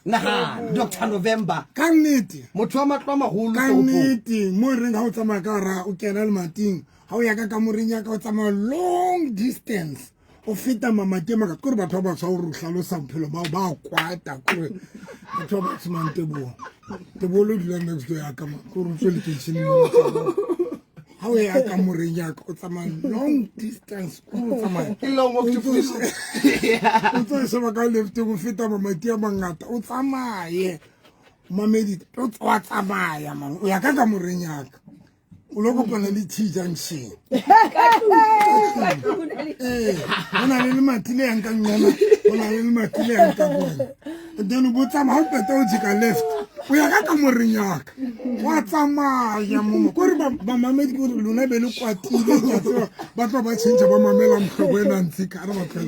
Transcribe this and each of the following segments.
Nagana Dr November. Ka nnete. Motho wa matlo a magolo Ka nnete mo e reng ga o tsamaya ka ra o kena lemating ga o ya ka kamoreng ya ka o tsamaya long distance o feta mamati a makata kore batho ba batsho gore o tlhalosa bophelo bao ba kwata kore batho ba batsho mang tebogo tebogo lo dula next door ya ka ma kore o tswe lekeišeneng ga o ya kamoreng ya ka o tsamaya long distance kore o tsamaya o tso e sheba ka lefteng o feta mamati a mangata o tsamaye mamedi wa tsamaya man o ya ka kamoreng ya ka o lo kopana le T junction ee go na le lemati le yang ka nqona go na le lemati le yang ka kona then o bo tsamaya ga o qeta o jika left o ya ka kamoreng yaka wa tsamaya momo kore bamamedi kore lona be le kwatile ke a tseba ba tlo ba change ba mamela motlhoko e nantsi ka re batho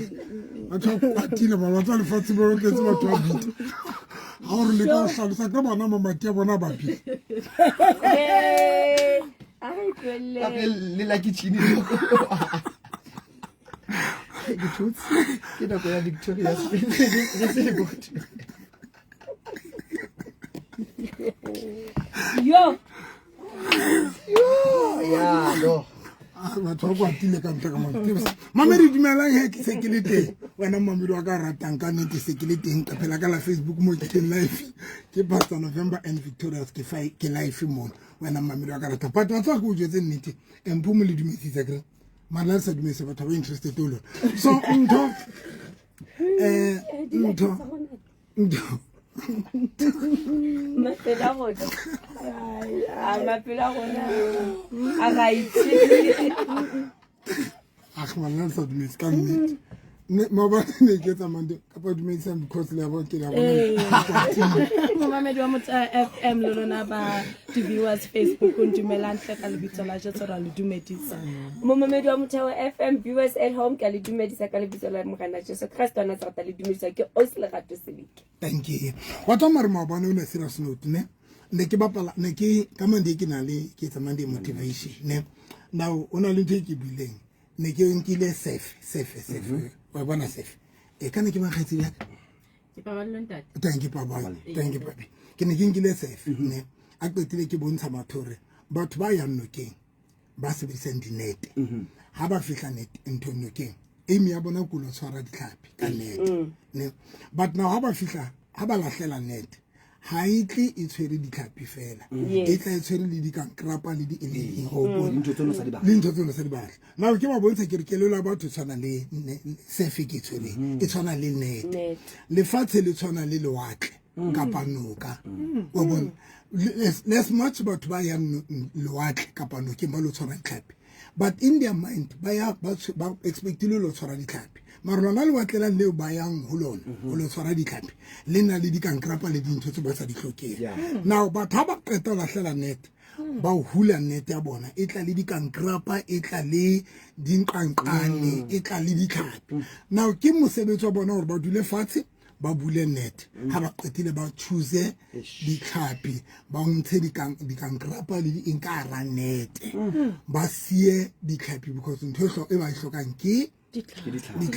batho ba kwatile ba batsa lefatshe ba tletse batho ba bita ga o re leka go tlhalosa ka bona mamati a bona bapi le la kitšhini ke thotse ke nako ya victoria re se le yo ya no ah, batho ba kwatile ka ntle ka mamedi dumelang he ke se ke le teng wena mamedi wa ka ratang ka nnete se ke le teng ka phela ka la facebook mo ke teng life ke pastor November and Victorious ke fa ke life mona wena mamedi wa ka ratang but wa tswa ke o jetse nnete mpho mo le dumedisitse kere mara le sa dumedise batho ba interested o lona so ntho ntho mafelo a rona a mafelo a rona a right a ngwana sa dumetse ka nnete maobane ne ke tsamang kapa dumedisang because le ya bo ke la bona momamedi wa motsa fm le lona ba di-viewers facebook ntumelang tle ka lebitso la jesu ra le dumedisa momamedi wa motheo fm viewers at home ke a le dumedisa ka lebitso la morena jesu kreste wa nazareta le dumedisa ke os lerato seleke thank you wa tswa mare maobane o ne serious note ne ne ke bapala ne ke ka monday ke na le ke etsa monday motivation ne now o na le ntho e ke buileng ne ke nkile sefe sefe sefe mhm. wa bona sefe e kana ke mang kgaitsedi yaka thank you papa thank you papi ke ne ke nkile sefe mhm. ne a qetile ke bontsha batho hore batho ba yang nokeng ba sebedisang dinete mhm. ha ba fihla ntho nokeng aim ya bona kulo tshwara ditlhapi ka nete mm. ne but now ha ba fihla ha ba lahlela nete ha e tle e tshwere ditlhapi fela mm. e tla e tshwere le dikankrapa le di mm. le dintho tseno sa di batla now ke ba bontsha ke re kelelo ya batho tshwana le sefe ke tshwereng mm. e tshwana le nete lefatshe le tshwana le lewatle kapa noka wa bona as much batho ba yang lewatle kapa nokeng ba lo tshwara ditlhapi but in their mind ba ya ba expectile lo tshwara ditlhapi mara lona lewatle la leo ba yang ho lona mhm. ho lo tshwara ditlhapi le na le dikankrapa le dintho tse ba sa di hlokeng now batho ha ba qeta ho lahlela net ba hula net ya bona e tla le dikankrapa e tla le dinqanqane mm. e tla le ditlhapi mm. now ke mosebetsi wa bona hore ba dule fatshe ba bule net ha ba qetile ba choose ditlhapi ba ntshe dikankrapa le di ka hara nete ba siye ditlhapi because ntho e ba e hlokang ke ditlhapi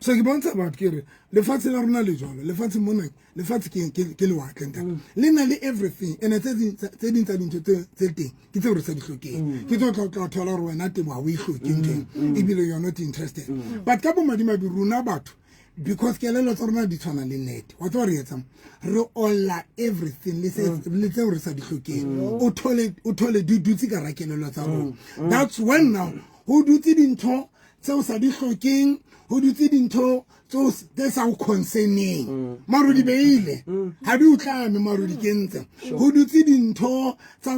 so ke bontsha batho ke re lefatshe la rona le jwalo lefatshe mona lefatshe ke lewatle ntate mm. le na le everything and tse ding tsa dintho tse teng ke tseo re sa di hlokeng mm. ke tseo tla tla thola gore wena temo ga o e hloke ntho mm. ebile you're not interested but ka bomadimabe rona batho because kelelo tsa rona di tshwana le nete wa tseba re etsang re olla everything le mm. tseo re sa di hlokeng mm. o thole o thole di dutse ka ra kelelo tsa rona mm. that's when now ho dutse dintho tseo sa di hlokeng ho dutse dintho tseo tse sa o concerning maro di beile ha di utlame maro di kentse ho dutse dintho tsa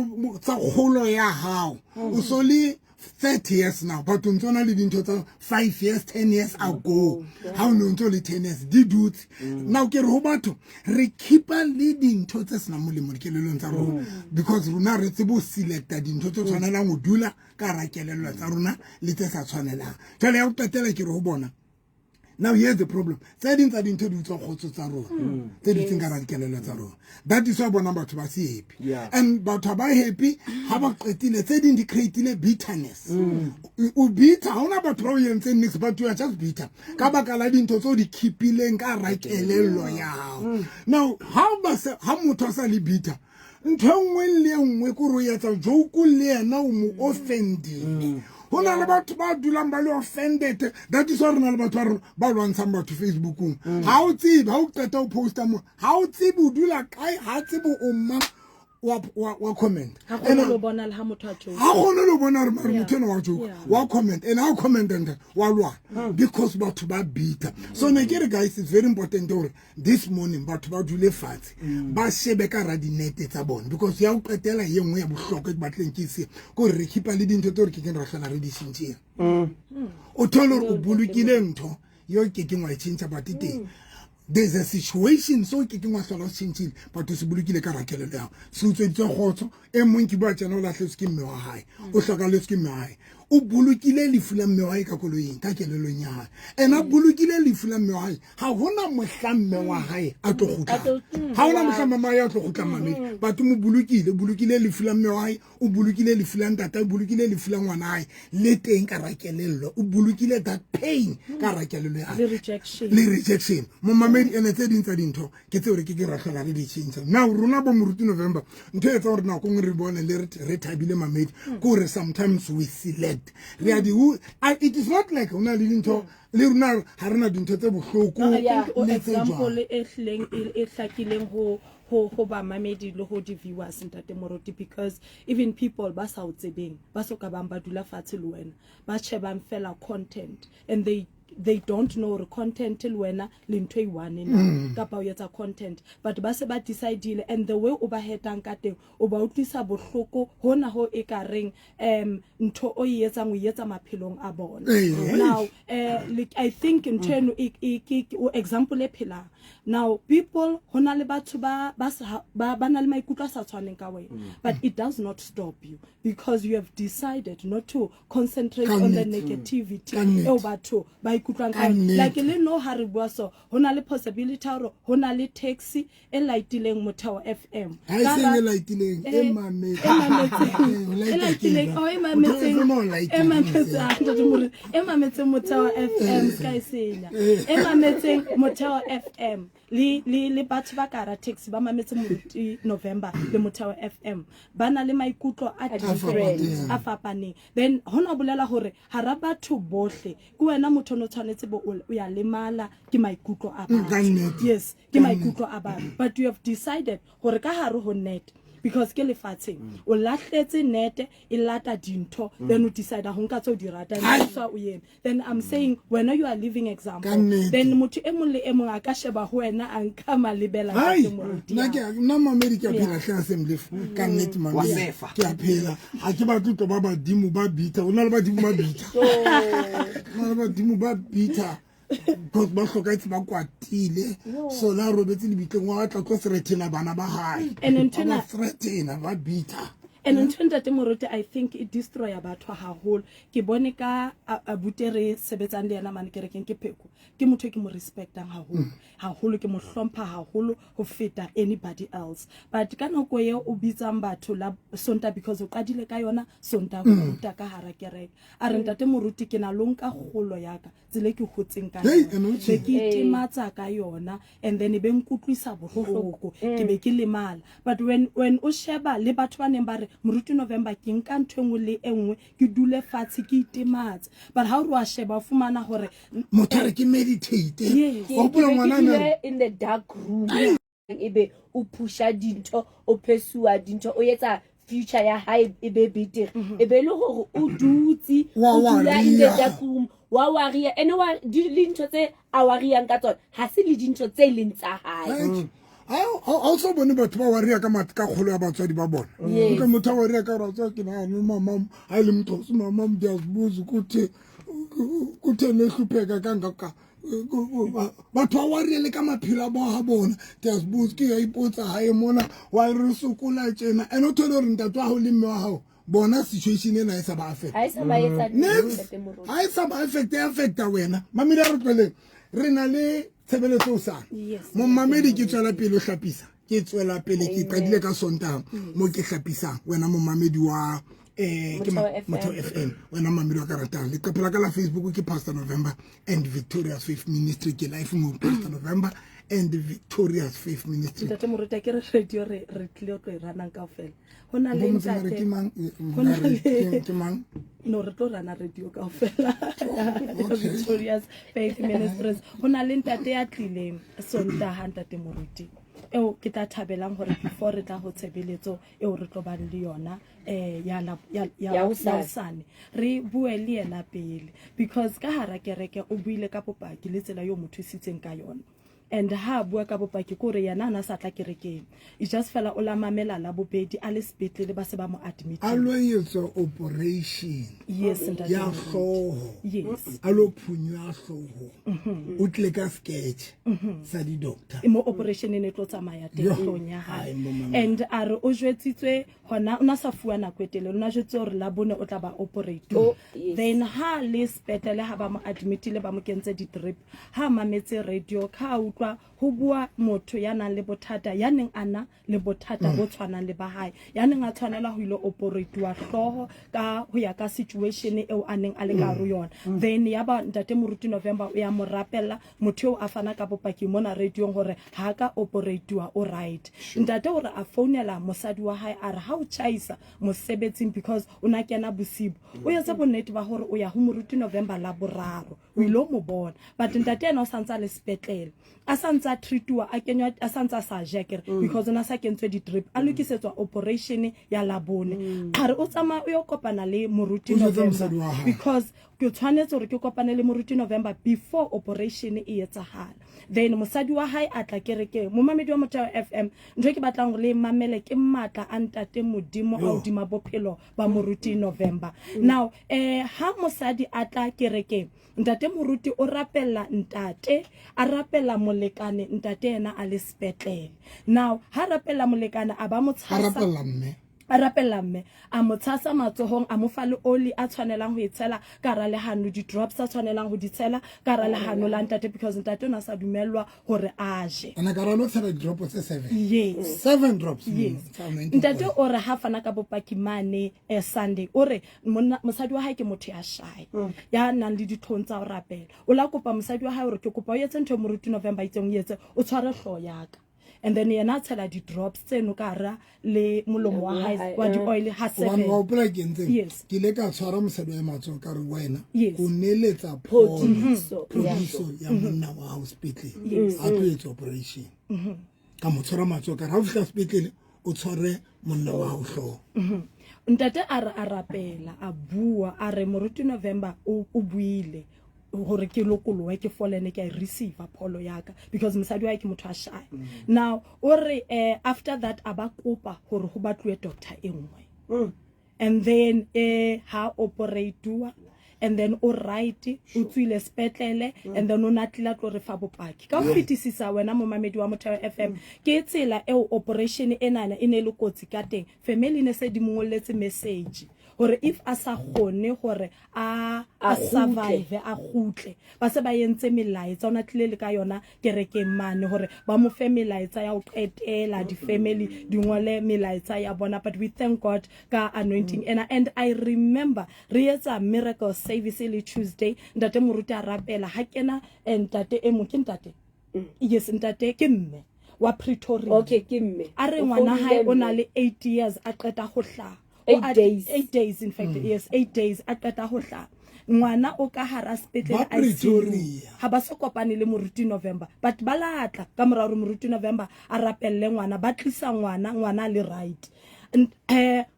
kgolo ya hao o so le 30 years now but o ntse o na le dintho tsa 5 years 10 years ago ha o ne o ntse o le 10 years di dutse mm. now ke re ho batho re keepa le dintho tse senang molemo dikelelong tsa rona mm. because rona re tsebe ho selecta dintho tse tshwanelang ho dula ka hara kelello tsa rona le tse sa tshwanelang jwale ya ho qetela ke re ho bona Now here's the problem. Tse ding tsa dintho di utswa kgotso tsa rona, tse dutseng ka hara dikelello tsa rona. That is why bonang batho ba se happy. And batho ba happy ha ba qetile tse ding di creatile bitterness. O bitter, ha hona batho ba o entseng niks, but you are just bitter ka baka la dintho tseo di keepileng ka hara kelello ya hao. Now ha ba se ha motho a sa le bitter, ntho e nngwe le e nngwe ke gore o etsa joke le yena o mo offendile. Ho na le batho ba dulang ba le offended. That is why re na le batho ba rona ba lwantshang batho Facebookong. Ha o tsebe, ha o qeta ho posta mo, ha o tsebe o dula kae, ha tsebe o mang, wa comment. Ha kgone le ho bona le ha motho a joke. Ha kgone le ho bona hore mare motho enwa wa joke, wa comment. And ha o comment and wa lwana because batho ba bitter. So ne ke re guys, it's very important hore this morning batho ba dule fatshe, ba shebe ka hara dinete tsa bona, because ya ho qetela ye nngwe ya bohlokwa ke batleng ke se ke hore re keepa le dintho tse re kekeng ra hlola re di tjhentjheng. O thole hore o bolokile ntho eo ke kekeng wa e tjhentjha, but e teng. There's a situation so ke keng wa hlola o tjhentjhile, but o se bolokile ka hara kelello ya hao. Se utsweditswe kgotso, e mong ke bua tjena o lahletswe ke mme wa hae, o hlokalletswe ke mme wa hae. O bolokile lefu la mme wa hae ka koloing, ka kelellong ya hae. And a bolokile lefu la mme wa hae, ha hona mohla mme wa hae a tlo kgutlang. Ha hona mohla mme wa hae a tlo kgutlang, mamedi. But o mo bolokile, o bolokile lefu la mme wa hae, o bolokile lefu la ntata, o bolokile lefu la ngwana hae, le teng ka hara kelello. O bolokile that pain ka hara kelello ya hae. Le rejection. Le rejection. Momamedi, ene tse ding tsa dintho ke tseo re ke ke ra hlola re di tjhentjha. Now rona bo Moruti November, ntho e etsang hore nako nngwe re bone le re thabile mamedi, ke hore sometimes we select. Re a di it is not like hona le dintho le rona ha rena dintho tse bohloko. No, I think o le tse example jwang. e hlileng e hlakileng ho ba mamedi le ho di viewers, Ntate Moruti, because even people ba sa o tsebeng, ba so ka bang ba dula fatshe le wena, ba shebang fela content, and they don't know hore content le wena le ntho e one na, kapa o etsa content, but ba se ba decidile, and the way o ba hetang ka teng o ba utlwisa bohloko hona ho e ka reng, ntho o e etsang o e etsa maphelong a bona. Now, like, I think ntho eno ke o example e phelang. Now people, hona le batho ba na le maikutlo a sa tshwaneng ka wena, but it does not stop you because you have decided not to concentrate Ka on the nnete. negativity Ka nnete. eo batho ba ikutlwang ka Ka yona. nnete. Like le no ha re bua so, hona le possibility ya hore hona le taxi e laitileng Motheo FM. Ha e Ka seng ba e laitileng, e mametse. E mametseng. Eh, o laita E laitileng, ke oh, e eng? mametseng. Motheo FM o laitile. E mametseng, ah, Ntate Moruti. E mametseng Motheo FM, se ka e senya. E mametseng Motheo FM. Le batho ba ka hara taxi ba mametse Moruti November le Motheo FM. Ba na le maikutlo a A different, different. a fapaneng. Then hona ho bolela hore hara batho bohle ke wena motho o no tshwanetse bo o ya lemala ke maikutlo a Ka batho. nnete. Yes, ke maikutlo a batho. But you have decided hore ka hare ho net, because ke lefatsheng, o lahletse net e lata dintho, then o decide ho nka tseo di ratang, Ai. so o eme. Then I'm saying wena you are living example. Ka nnete. Then motho e mong le e mong a ka sheba ho wena a nka malebela Hai, Ntate Moruti. nna ke nna mamedi ke a phela hle assembly ka nnete Wa mamedi. sefa. Ke a phela. Ha ke batle tlo ba badimo ba bitha. Ho na le badimo ba bitha. Ho na le badimo ba bitha. Because ba hlokahetse ba kwatile. So la robetse lebitleng wa tla tlo threatena bana ba hae. And ntho Ba ba ena- threatena ba bitha. And ntho Ntate Moruti, I think e destroya batho haholo. Ke bone ka abuti re sebetsang le yena mane kerekeng ke Pheko. Ke motho e ke mo respectang haholo. Haholo ke mo hlompha haholo ho feta anybody else. But ka nako eo o bitsang batho la Sonta, because o qadile ka yona Sonta ho ruta ka hara kereke. A re Ntate Moruti ke na lo nka kgolo ya ka tsela e ke hotseng ka Hey, yona. ene o Be tjhe. ke itematsa ka yona, and then e be nkutlwisa bohloko, ke be ke lemala. But when o sheba le batho ba neng ba re Moruti November ke nka ntho e nngwe le e nngwe ke dule fatshe ke itematse, but ha o re wa sheba o fumana hore motho a re ke meditate. Yes. Wa hopola Ke be ke ngwana a ne a re, dule in the dark room, e be o pusha dintho, o phesua dintho, o etsa future ya hae e be betere, e be le hore o dutse, Wa o dula in the waria. dark room, wa waria. Ene wa le dintho tse a wariang ka tsona ha se le dintho tse leng tsa hae. Right. Ha o so bone batho ba waria ka ka kgolo ya batswadi ba bona. Yes. Utlwe motho a waria ka hore a tswa ke nahane mama, ha e le motho o se mama, ndiyazibuza ukuthi kutheni ehlupheka kangaka. Batho ba waria le ka maphelo a bo ha bona. Ndiyazibuza ke ya ipotsa hae mona wa re sokola tjena. Ene o thole hore ntate wa hao le mme wa hao bona situation ena e sa ba affect. Ha e sa ba etsa Next, Ntate Moruti. ha e sa ba affect, e affecta wena. Mamedi a re tlohelleng. Re na le tshebeletso sa. Momamedi ke tswela pele o hlapisa. Ke tswela pele ke qadile ka Sontaha mo ke hlapisang wena momamedi wa ke Motheo FM wena momamedi wa ka ratang. Leqephe la ka la Facebook ke Pastor November and Victorious Faith Ministry, ke life mo Pastor November and Victorious Faith Ministry. Ntate Moruti, ke re radio re re tlile tlo e ranang kaofela. Ho na le ntate ke mang ke mang? No, re tlo rana radio kaofela. Victorious Faith Ministries. Ho na le ntate ya tlileng Sontaha, ntate Moruti, eo ke tla thabelang hore before re tla ho tshebeletso eo re tlo bang le yona ya ya ya hosane, re bue le yena pele, because ka hara kereke o buile ka bopaki le tsela eo mo thusitseng ka yona. And ha bua ka bopaki ke hore yena ana sa tla kerekeng, e just fela o la mamela la bobedi a le sepetlele, ba se ba mo admit, a lo etswa operation. Yes, ntate ya hlooho. Yes. A lo phunywa hlooho, o tle ka sketch sa di doctor mo operation e ne tlo tsamaya teng hloohong ya hae. And a re o jwetsitswe hona, o na sa fuwa nako e telele, o na jwetse hore la bone o tla ba operate. Then ha le sepetlele, ha ba mo admitile, ba mo kentse di-drip, ha mametse radio, ka utlwa ho bua motho ya nang le bothata, ya neng a na le bothata bo tshwanang le ba hae, ya neng a tshwanela ho ile operatiwa hlooho ka ho ya ka situation eo a neng a le ka hare ho yona. Then ya ba ntate Moruti November o ya mo rapella motho eo, a fana ka bopaki mona radiong hore ha ka operatiwa, o right. Ntate o re a founela mosadi wa hae, a re ha o tjhaisa mosebetsing, because o na kena bosibu, o etse bonnete ba hore o ya ho Moruti November la boraro, o ile mo bona. But ntate yena o santse a le sepetlele, a santse a treatiwa, a kenywa, a santse a sa ja kere, because o na sa kentswe di-drip, a lokisetswa operation ya labone. A re o tsamaya o yo kopana le Moruti November, because ke tshwanetse hore ke kopane le Moruti November before operation e etsahala. Then mosadi wa hae a tla kerekeng. Momamedi wa Motheo FM, ntho e ke batlang hore le mamele ke matla a ntate Modimo a hodima bophelo ba Moruti November. Now ha mosadi a tla kerekeng, ntate Moruti o rapella ntate, a rapella molekane, ntate yena a le sepetlele. Now ha rapella molekane, a ba mo tshasa, rapella mme, a rapella mme, a mo tshasa matsohong, a mo fa le oli a tshwanelang ho e tshela ka hara lehano, di-drops a tshwanelang ho di tshela ka hara lehano la ntate, because ntate o ne a sa dumellwa hore a je. Ana ka ralo tshela di-drop tse 7. Yes. 7 drops. Yes. Ntate o re ha fana ka bopaki mane Sunday, o re mosadi wa hae ke motho ya shy, ya nang le ditlhong tsa ho rapela. O la kopa mosadi wa hae hore ke kopa o etse ntho e Moruti November itseng o etse, o tshware hlooho ya ka. And then yena a tshela di-drops tseno ka hara le molomo wa hae wa di-oil ha 7. Wa hopola ke entseng? Yes. Ke ile ka tshwara mosadi wa matsoho, ka re wena Yes. o neletsa phodiso, phodiso ya monna wa hao sepetlele, a tlo etsa operation. Ka mo tshwara matsoho, ka re ha o fihla sepetlele o tshware monna wa hao hlooho. Ntate a re a rapela, a bua, a re Moruti November o buile hore ke lokolohe, ke folene, ke a e receive pholo ya ka, because mosadi wa hae ke motho a shy. Now o re after that a ba kopa hore ho batluwe doctor e nngwe. And then ha operatiwa, and then o right, o tswile sepetlele, and then o na tlile tlo re fa bopaki ka ho fetisisa. Wena momamedi wa Motheo FM, ke tsela eo operation enana e ne le kotsi ka teng. Family ne se di mo ngolletse message hore if a sa kgone hore a survive, a kgutle. Ba se ba entse melaetsa, ona tlile le ka yona kerekeng mane hore ba mo fe melaetsa ya ho qetela, di-family di ngole melaetsa ya bona. But we thank God ka anointing ena. And I remember re etsa miracle service le Tuesday, ntate Moruti a rapela, ha kena ntate e mong, ke ntate, yes, ntate ke mme wa Pretoria. Okay, ke mme. A re ngwana hae o na le 8 years a qeta ho hlaha. 8 days. 8 days in fact. Yes, 8 days a qeta ho hlaha. Ngwana o ka hara sepetlele ICU. Ha ba so kopane le Moruti November, but ba latla ka mora hore Moruti November a rapelle ngwana, ba tlisa ngwana, ngwana le right.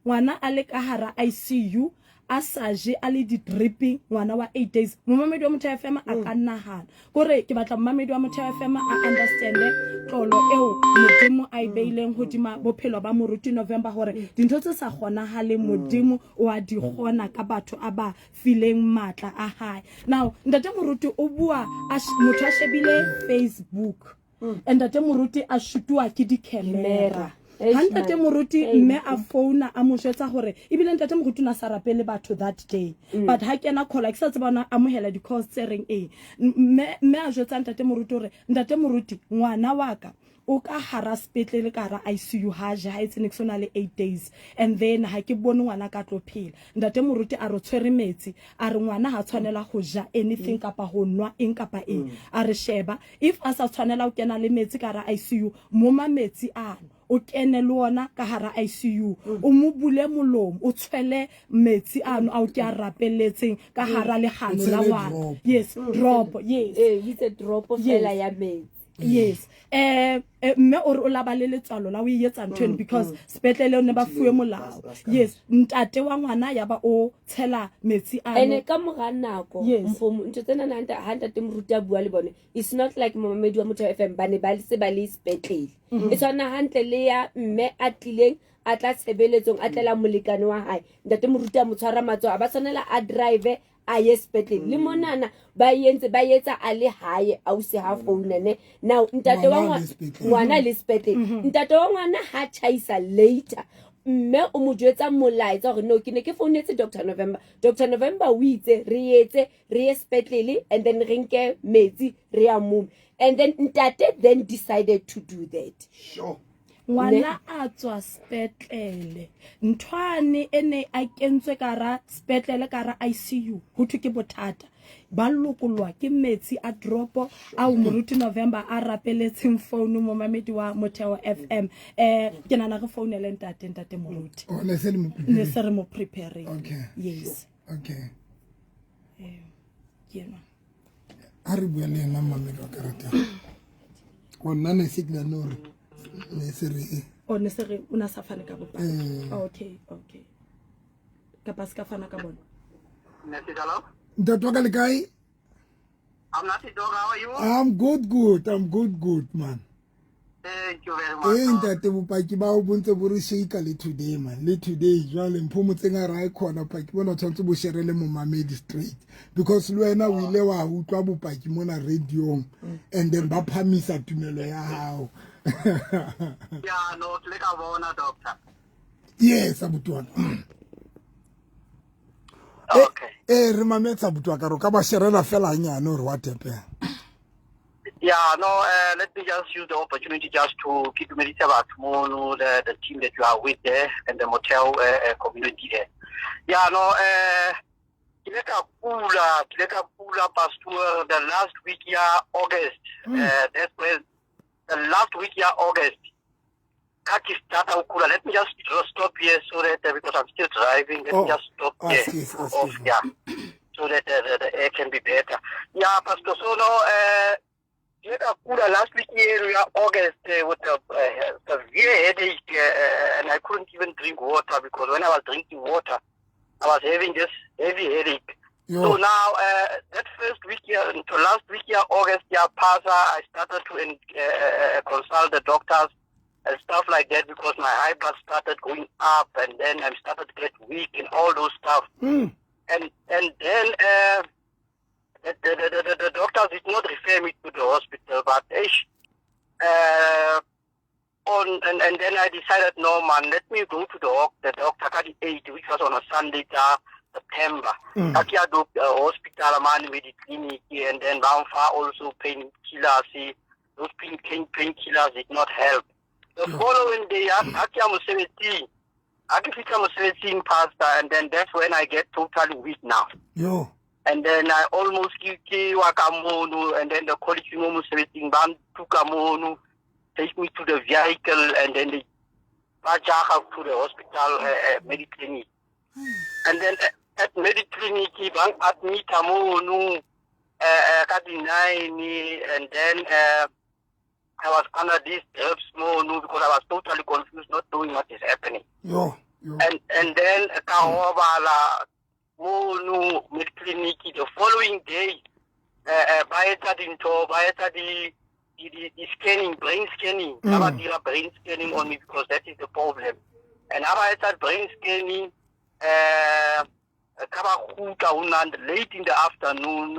Ngwana a le ka hara ICU, a sa je, a le di-dripping, ngwana wa 8 days. Momamedi wa Motheo FM a ka nahana kore ke batla momamedi wa Motheo FM a understande tlolo eo Modimo a e beileng hodima bophelo ba Moruti November, hore dintho tse sa kgonahaleng Modimo o a di kgona ka batho a ba fileng matla a hae. Now ntate Moruti o bua, motho a shebile Facebook, ntate Moruti a shutuwa ke di-camera. Ha ntate moruti mme a founa a mo jwetsa gore ebile ntate moruti o ne a sa rapele batho that day mm. But ha kena call ke sa tseba ona amohela di-calls tse reng eng mme a jwetsa ntate moruti gore ntate moruti ngwana wa ka o ka hara sepetlele ka hara ICU ha je ha etse next o na le 8 days and then ha ke bone ngwana ka tlo phela. Ntate moruti a re tshwere metsi a re ngwana ha tshwanela go ja anything kapa go nwa eng kapa eng. A re sheba if a sa tshwanela go kena le metsi ka hara ICU moma metsi ano o kene le ona ka hara ICU o mo bule molomo o tshwele metsi ano ao ke a rapeletseng ka hara legano la ngwana. Yes, drop, yes. Eh, itse drop fela ya metsi. Yes. Mme o re o laba le letswalo la o e etsa ntho eno because sepetlele o ne ba fuwe molao. Yes, ntate wa ngwana ya ba o tshela metsi ano. Ene ka mora nako mfomo ntho tsena na ha ntate moruti a bua le bone it's not like momamedi wa Motheo FM ba ne ba se ba le sepetlele. E tshwana hantle le ya mme a tlileng a tla tshebeletsong a tlela molekane wa hae. Ntate moruti a mo tshwara matsoho a ba tshwanela a drive a ye sepetlele le monana ba entse ba etsa a le hae ausi ha founa ne now ntate wa ngwana le sepetlele ntate wa ngwana ha chaisa later mme o mo jwetsa molaetsa gore no ke ne ke founetse Dr November. Dr November o itse re etse re ye sepetlele and then re nke metsi re ya mome and then ntate then decided to do that. Sure. Ngwana a tswa sepetlele nthwane e ne a kentswe ka ra sepetlele ka ra ICU ho thwe ke bothata ba lokollwa ke metsi a dropo ao moruti November a rapeletseng phone momamedi wa Motheo FM. Ke nana re founele ntate ntate moruti. Oh, ne se le mo ne se re mo preparing. Okay. Yes. Okay. Ke ena. A re bua le ena mamedi wa karata. O nna ne se ke nahane hore ne se re O ne se re o na sa fane ka bopaki. Okay, okay. Kapa se ka fana ka bona. Ntate wa ka le kae? I'm not dog, how are you? I'm good, good. I'm good, good, man. Thank you very much. Eh, ntate bopaki ba o bontse bo re shake le today, man. Le today jwale mpho motseng a ra e khona bopaki bona tshwantse bo share le momamedi straight because le wena o ile wa utlwa bopaki mona radio and then ba phamisa tumelo ya hao. Yeah, no, ke le ka bona doctor. Yes, abuti wa ka. Okay. Eh, re mametsa abuti wa ka ro ka ba sherela fela nyane hore what happened. Yeah, no, let me just use the opportunity just to keep dumedisa batho mono, the team that you are with there and the Motheo community there. Yeah, no, ke ile ka kula, ke ile ka kula pastor the last week ya August. That's when the last week ya August. Ka ke start ho kula. Let me just stop here so that because I'm still driving, let me just stop here. Off, yeah, so that the air can be better. Yeah, Pastor, so no, kula last week here in August with a severe headache, and I couldn't even drink water because when I was drinking water, I was having this heavy headache. Yo. So now, that first week here, until last week here, August, yeah, Pasa, I started to consult the doctors and stuff like that because my high blood started going up, and then I started to get weak and all those stuff. Mm. And then the doctors did not refer me to the hospital, but and then I decided, no man, let me go to the doctor 8, which was on a Sunday, September. Ka ke ya hospital man with the clinic, and then ba also painkillers. See, those painkillers did not help. The following day, ha ke ya mosebetsing, ha ke fihla mosebetsing, pastor, and then that's when I get totally weak now. Yo. And then I almost ke wa ka mono, and then the colleagues mo mosebetsing ba ntuka mono, take me to the vehicle, and then they ba jaga to the hospital, Mediclinic. And then at Mediclinic ba admit mono, ka di 9, and then I was under these drips mono because I was totally confused, not knowing what is happening. Yo, yo. And then ka robala mono Mediclinic the following day, ba etsa dintho, ba etsa di scanning, brain scanning. Ba ba dira brain scanning on me because that is the problem. And ha ba etsa brain scanning, ka ba kgutla ho nna late in the afternoon,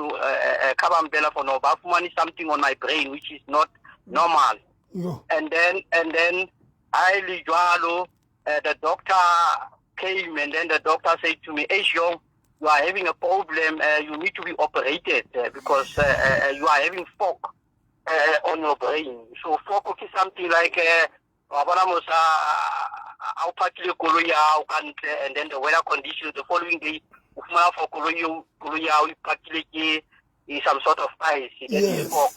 ka ba mpela for no, ba fumane something on my brain which is not normal. Yo. And then Ha e le jwalo, the doctor came and then the doctor said to me, "Hey, Young, you are having a problem. You need to be operated because you are having fog on your brain." So fog is something like wa bona mosa a o parkile koloi ya hao ka ntle, and then the weather conditions the following day o fumana for koloi eo, koloi ya hao e parkile ke some sort of ice. That is fog.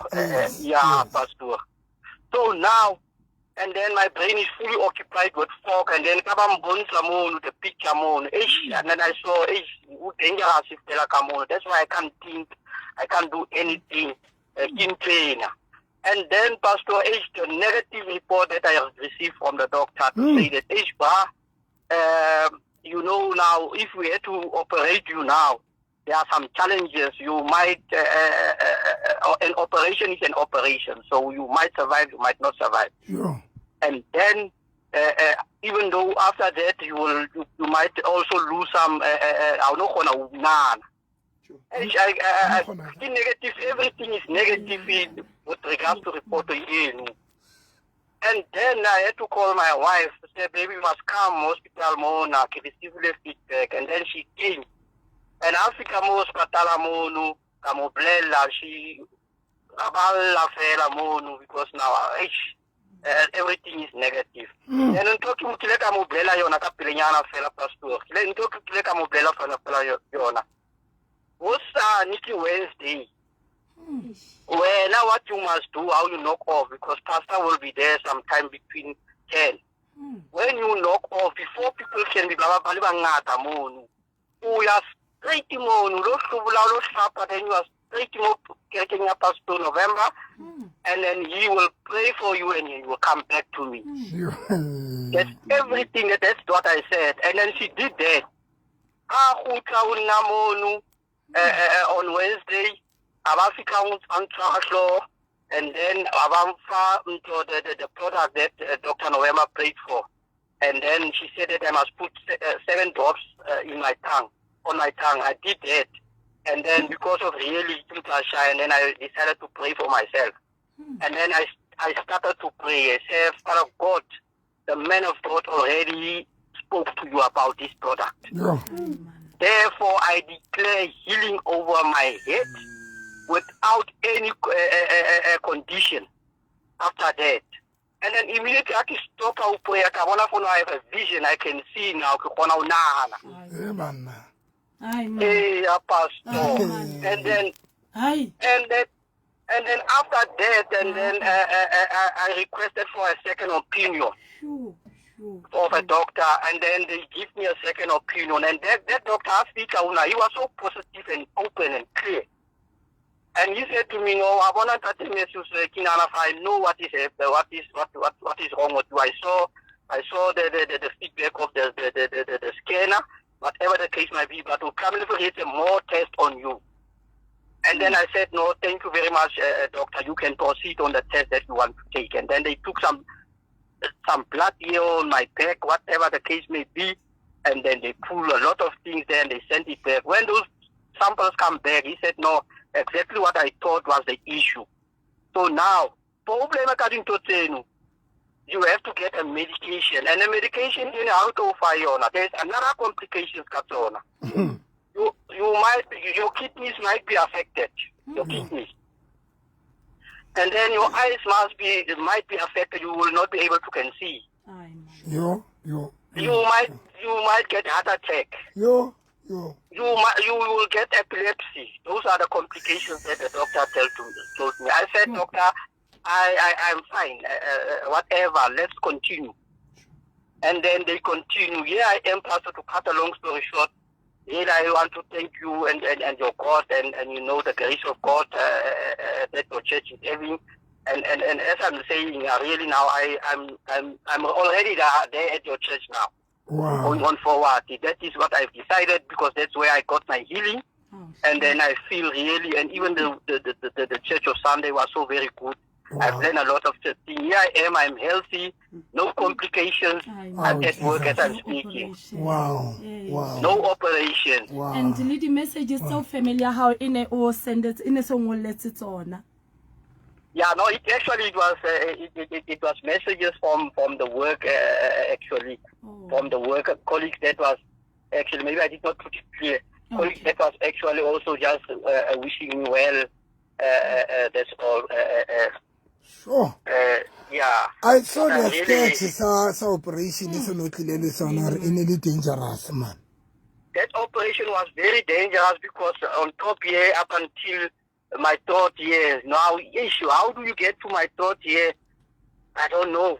Yeah, pastor. So now, and then my brain is fully occupied with fog, and then ka ba mbontsha mono the picture mono, eish, and then I saw, eish, o dangerous fela ka mono. That's why I can't think, I can't do anything. Ke ntho ena. And then, Pastor H, the negative report that I have received from the doctor to say that, H, ba, you know, now, if we had to operate you now, there are some challenges. You might, an operation is an operation. So you might survive, you might not survive. And then, even though after that, you might also lose some, I don't know, nana. I, negative, everything is negative with regards to report eno. And then I had to call my wife to say, "Baby, you must come hospital mona, ke receive the feedback." And then she came. And Africa mo sepatala mono, ka mo bolella, she a ba lla fela mono because now, eish, everything is negative. And ntho ke kile ka mo bolella yona ka pelenyana fela, pastor. Ke le ntho ke kile ka mo bolella fela fela yona. Hosane ke Wednesday. Wena, what you must do, how you knock off, because pastor will be there sometime between 10. When you knock off, before people can be ba ba le bangata mono, o ya straight mono, lo hlobola, lo hlapa, then you are straight mo kerekeng ya Pastor November, and then he will pray for you and he will come back to me. That's everything. That's what I said. And then she did that. A kgutla ho nna mono on Wednesday, a ba fihla a ntshwara hlooho, and then a ba mfa ntho the product that Dr. November prayed for. And then she said that I must put 7 drops in my tongue, on my tongue. I did that. And then because of really shy, and then I decided to pray for myself. And then I started to pray. I said, "Father God, the man of God already spoke to you about this product. Therefore, I declare healing over my head without any condition after that." And then immediately I can stop our prayer. I want to have a vision. I can see now. Ke kgona ho nahana. Eh, banna. Ai, man. Hey, pastor. Ai, man. And then Ai. and then after that, and then I requested for a second opinion of a doctor, and then they give me a second opinion. And that doctor, Africa, he was so positive and open and clear. And he said to me, "No, I want to tell you, I know what is what is what is wrong with you. I saw the feedback of the scanner, whatever the case might be, but we'll come and more test on you." And then I said, "No, thank you very much, doctor. You can proceed on the test that you want to take." And then they took some blood here on my back, whatever the case may be, and then they pull a lot of things there and they sent it back. When those samples come back, he said, "No, exactly what I thought was the issue. So now, problem ka dintho tseno, you have to get a medication. And the medication in how to yona, there's another complications ka tsona. Your kidneys might be affected. Your kidneys. And then your eyes might be affected. You will not be able to can see. Ai, man. Yo, yo. You might get heart attack. Yo, yo. You will get epilepsy. Those are the complications that the doctor told me. I said, "Doctor, I'm fine. Whatever. Let's continue." And then they continue. Here I am, Pastor, to cut a long story short. Here I want to thank you and your God and you know the grace of God that your church is having. And as I'm saying, really now I'm already there at your church now going on forward. That is what I've decided because that's where I got my healing. Oh, And then I feel really, and even the church of Sunday was so very good. I've learned a lot of things. Here I am, I'm healthy, no complications. Ai, I'm Oh, at work as I'm No speaking. operation. Wow. Wow. No operation. Wow. And le di-messages tseo family ya hao e ne o sendetse, e ne se o ngolletse tsona. Yeah, no, it actually it was it was messages from the work actually, from the work colleagues that was actually, maybe I did not put it clear. Okay. Colleagues that was actually also just wishing me well. That's all. Sure. Yeah. I saw the sketch sa operation se no tlile le sona re e ne le dangerous, man. That operation was very dangerous because on top here up until my throat here. Now, issue, how do you get to my throat here? I don't know.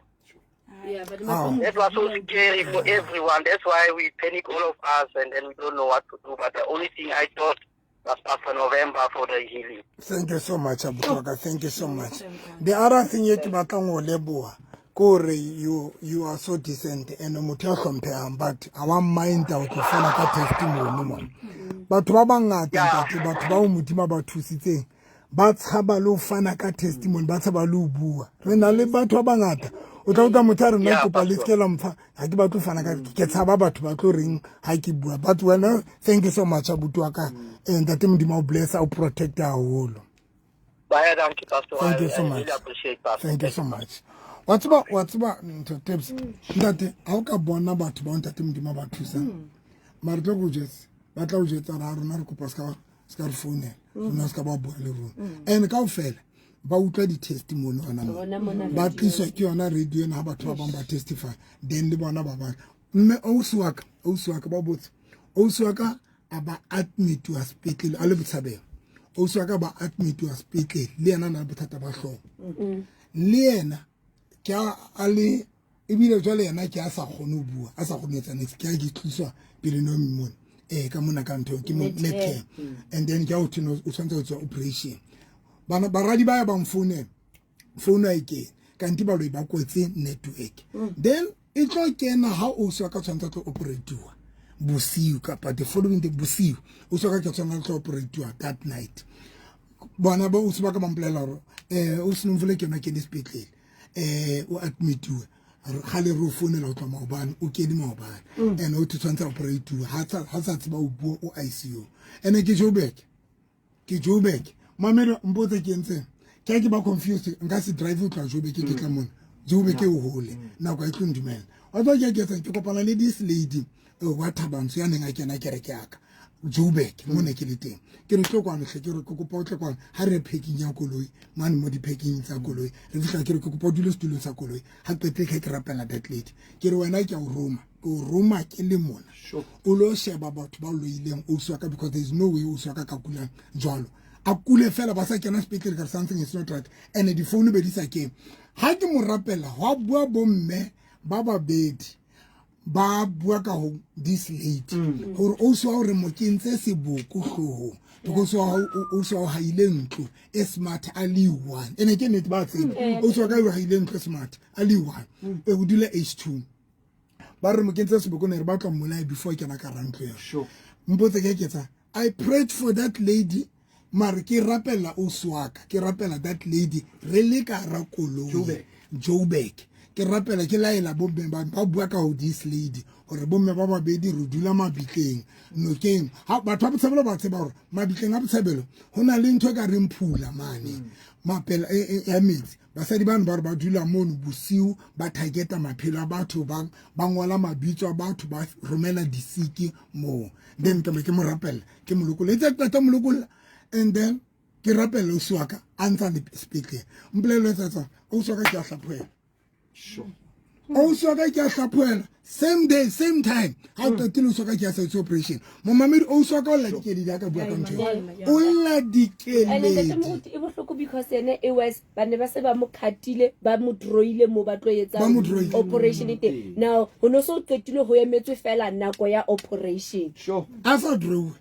Yeah, but that was so scary for everyone. That's why we panic, all of us, and then we don't know what to do. But the only thing I thought was after November for the healing. Thank you so much, Abutuaka. Thank you so much. The other thing you ke batlang ho leboha kore you are so decent and motho ya hlomphehang, but our mind o tlo fana ka testimony mo. Batho ba bangata ntate, batho ba o Modimo ba thusitseng ba tshaba le ho fana ka testimony, ba tshaba le ho bua. Re na le batho ba bangata. O tla utlwa motho a re nna kopa le seke la mpha, ha ke batle ho fana ka, ke tshaba batho ba tlo reng ha ke bua. But wena, thank you so much, abuti wa ka. Ntate Modimo o bless, o protect haholo. Bye, thank you, Pastor. Thank you so much. I really appreciate, Pastor. Thank you so much. Wa tseba ntho tips. Ntate, ha o ka bona batho ba ntate Modimo ba thusang. Mara tlo go jwetsa, ba tla o jwetsa ra rona re kopa ska re founela. Rona ska ba bua le rona. And kaofela ba utlwa di-testimony hona mo. Ba tliswa ke yona radio ena ha batho ba bang ba testify. Then le bona ba ba. Mme ausi wa ka ba botse. Ausi wa ka a ba admitiwa sepetlele a le Botshabelo. Ausi wa ka ba admitiwa sepetlele le yena na le bothata ba hlooho. Le yena ke a le ebile jwale yena ke a sa kgone ho bua, a sa kgone ho etsa niks, ke a ke tliswa pele no mmone. Ka mona ka ntho ke mo netcare. And then ke a o thwe o tshwanetse ho tswa operation. Bana baradi ba ya ba mfounela, founu ha e kene, kanti baloi ba kwetse network. Then e tlo kena ha o swa ka tshwanetse tlo operatiwa bosiu kapa the following day bosiu, o swa ka ke tshwanetse tlo operatiwa that night. Bona ba o se ba ka ba mpolela hore o se nomfole ke yona ke le sepetlele, o admitiwe ga le re o founela ho tloha maobane, o kene maobane, and o tshwanetse operatiwa ha sa tseba o bua o ICU. And ke Joburg mamelo mpotse ke entseng, ke ke ba confused, nka se drive ho tloha Joburg ke tla mona Joburg e hole nako e tlo ndumela. Wa tswa ke etsang, ke kopana le this lady wa Thabantsho ya neng a kena kereke ya ka Joburg mo ne ke le teng. Ke re tlo kwano hle, ke re ke kopa o tle kwano ha re packing ya koloi mane mo di-packing tsa koloi re fihla, ke re ke kopa o dule setulong sa koloi. Ha qetile ke rapela that lady, ke re wena ke a o roma, ke o roma ke le mona, o lo sheba batho ba loileng ausi wa ka, because there is no way ausi wa ka ka kulang jwalo. A kule fela ba sa kena sepetlele ka something is not right, and difounu be di sa kene. Ha ke mo rapela hwa bua bomme ba babedi ba bua ka ho this lady hore ausi wa hore mo kentse seboko hloohong, because ausi wa ha ile ntlo e smart a le one, ene ke nnete ba tseba ausi wa ka ha ile ntlo e smart a le one, e o dula H2. Ba re mo kentse seboko ne re batla mmolaya before kena ka rantlo ya. Mpotse ke ketsa, I prayed for that lady, mare ke rapela ausi wa ka, ke rapela that lady re le ka ra koloi Joburg. Ke rapela ke laela bomme ba bua ka ho this lady hore bomme ba babedi re dula mabitleng nokeng. Ha batho ba Botshabelo ba tseba hore mabitleng a Botshabelo ho na le ntho e ka reng phula mane mapela ya metsi. Basadi bano ba re ba dula mono bosiu ba targeta maphelo a batho, ba ngola mabitso a batho, ba romela disiki moo. Then ke mo rapela, ke mo lokolla, itse qeta mo lokolla, and then ke rapela ausi wa ka a ntsa le sepetlele. Mpolelo e tsa ausi wa ka ke a hlaphohela. Ausi wa ka ke a hlaphohela same day same time. Ha o qetile ausi wa ka ke a sa etse operation. Momamedi ausi wa ka o lla dikeledi ha ka bua ka ntho eo. O lla dikeledi. E bohloko because ene e was ba ne ba se ba mo khatile, ba mo drawile mo ba tlo etsa operation e teng. Now ho no so qetile ho emetswe fela nako ya operation. A sa draw.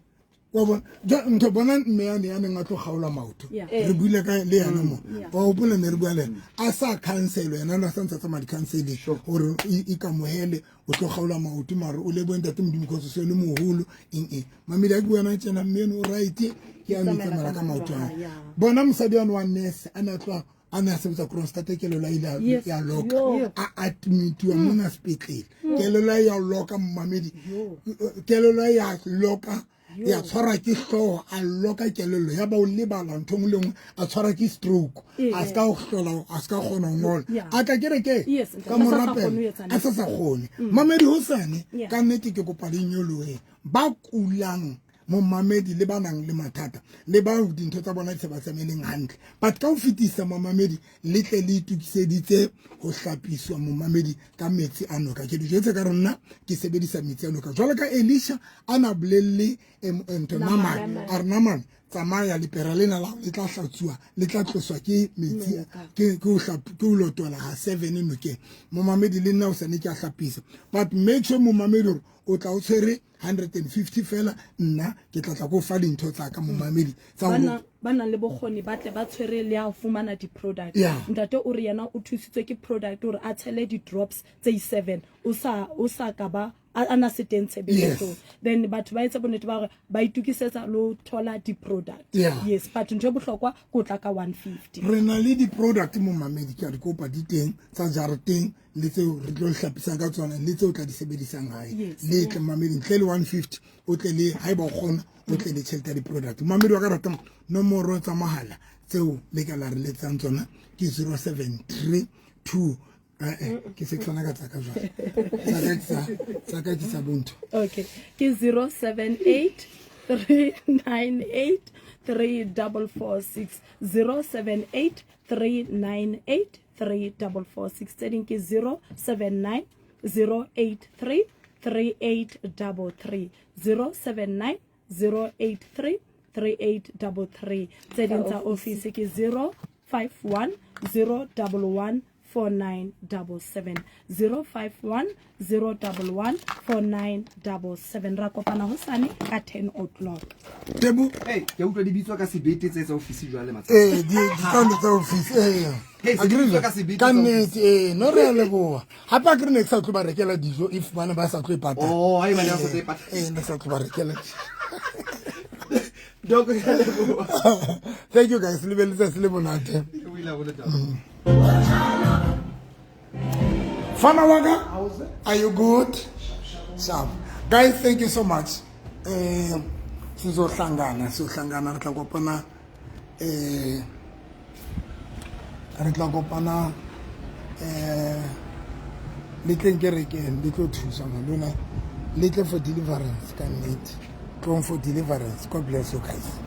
Wa bona ntho bona mme ya ne ya neng a tlo kgaola maoto. Re buile ka le yena mo. Wa hopola ne re bua le yena. A sa cancel yena na sa ntse tsamaya di-counseling hore e kamohele o tlo kgaola maoto, mare o lebohe ntate Modimo because o se le moholo eng eng. Mamedi a ke bua yena tjena, mme eno o right, ke a metsamela ka maoto a. Bona mosadi wa nurse a ne a tloha a ne a sebetsa Kroonstad, kelello ile ya loka, a admitiwa mona sepetlele. Kelello ya loka momamedi, kelello ya loka. Ya tshwarwa ke hlooho, a loka kelello, ya ba o lebala ntho nngwe le nngwe, a tshwarwa ke stroke, a se ka hlola, a se ka kgona ho ngola. A tla kerekeng ka mo rapela, a sa sa kgone. Mamedi hosane, ka nnete ke kopa le nyoloheng. Ba kulang momamedi le ba nang le mathata le ba dintho tsa bona di sa ba tsamaeleng hantle, but ka ho fetisa momamedi le tle le itokiseditse ho hlapiswa momamedi ka metsi a noka. Ke di jwetse ka rona ke sebedisa metsi a noka jwalo ka Elisha a na bolelle ntho Namane, a re Namane tsamaya lepera lena la le tla hlatsuwa, le tla tloswa ke metsi, ke ho lotola ha 7 nokeng. Momamedi le nna o sane ke a hlapisa, but make sure momamedi hore o tla o tshwere 150 fela, nna ke tla tla ko fa dintho tsa ka momamedi tsa hore ba nang le bokgoni ba tle ba tshwere le ya ho fumana di-product. Ntate o re yena o thusitswe ke product hore a tshele di-drops tse 7 o sa ka ba a na se teng tshebeletsong. Then batho ba etse bonnete ba hore ba itokisetsa le ho thola di-product. Yes, but ntho e bohlokwa ke o tla ka 150. Re na le di-product momamedi, ke a di kopa, di teng tsa jareteng le tseo re tlo hlapisang ka tsona le tseo tla di sebedisang hae. Le tle mamedi ntle le 150, o tle le haeba o kgona o tle le tjhelete ya di-product. Mamedi wa ka ratang, nomoro tsa mohala tseo le ka la re letsang tsona ke 073 2 ke se tlhona ka tsaka jwale, tsaka ke sa bontho. Okay, ke 078 398 3446, 078 398 3446. Tse ding ke 079 083 3833, 079 083 3833. Tse ding tsa office ke 051 011 4977, 051 011 4977. Ra kopana hosane ka 10 o'clock. Tebo, hey, ke utlwa di bitswa ka sebete tse tsa office jwale matsatsi. Di tsa tsa office, Hey, se di bitswa ka sebete ka tsa nnete, no re a leboha. Hape a ke re ne ke sa tlo ba rekela dijo if bana ba sa tlo e patala. Oh, haeba ne ba sa tlo e patala. Ne ke sa tlo ba rekela dijo. Doko, ke a leboha. Thank you guys, le be letsatsi le monate. O ile a bole taba. Fana waka, are you good? Sharp. Guys, thank you so much. Sizohlangana, re tla kopana, re tla kopana, le tleng kerekeng, le tlo thusa lona, le tle for deliverance ka nnete. Tlong for deliverance. God bless you guys.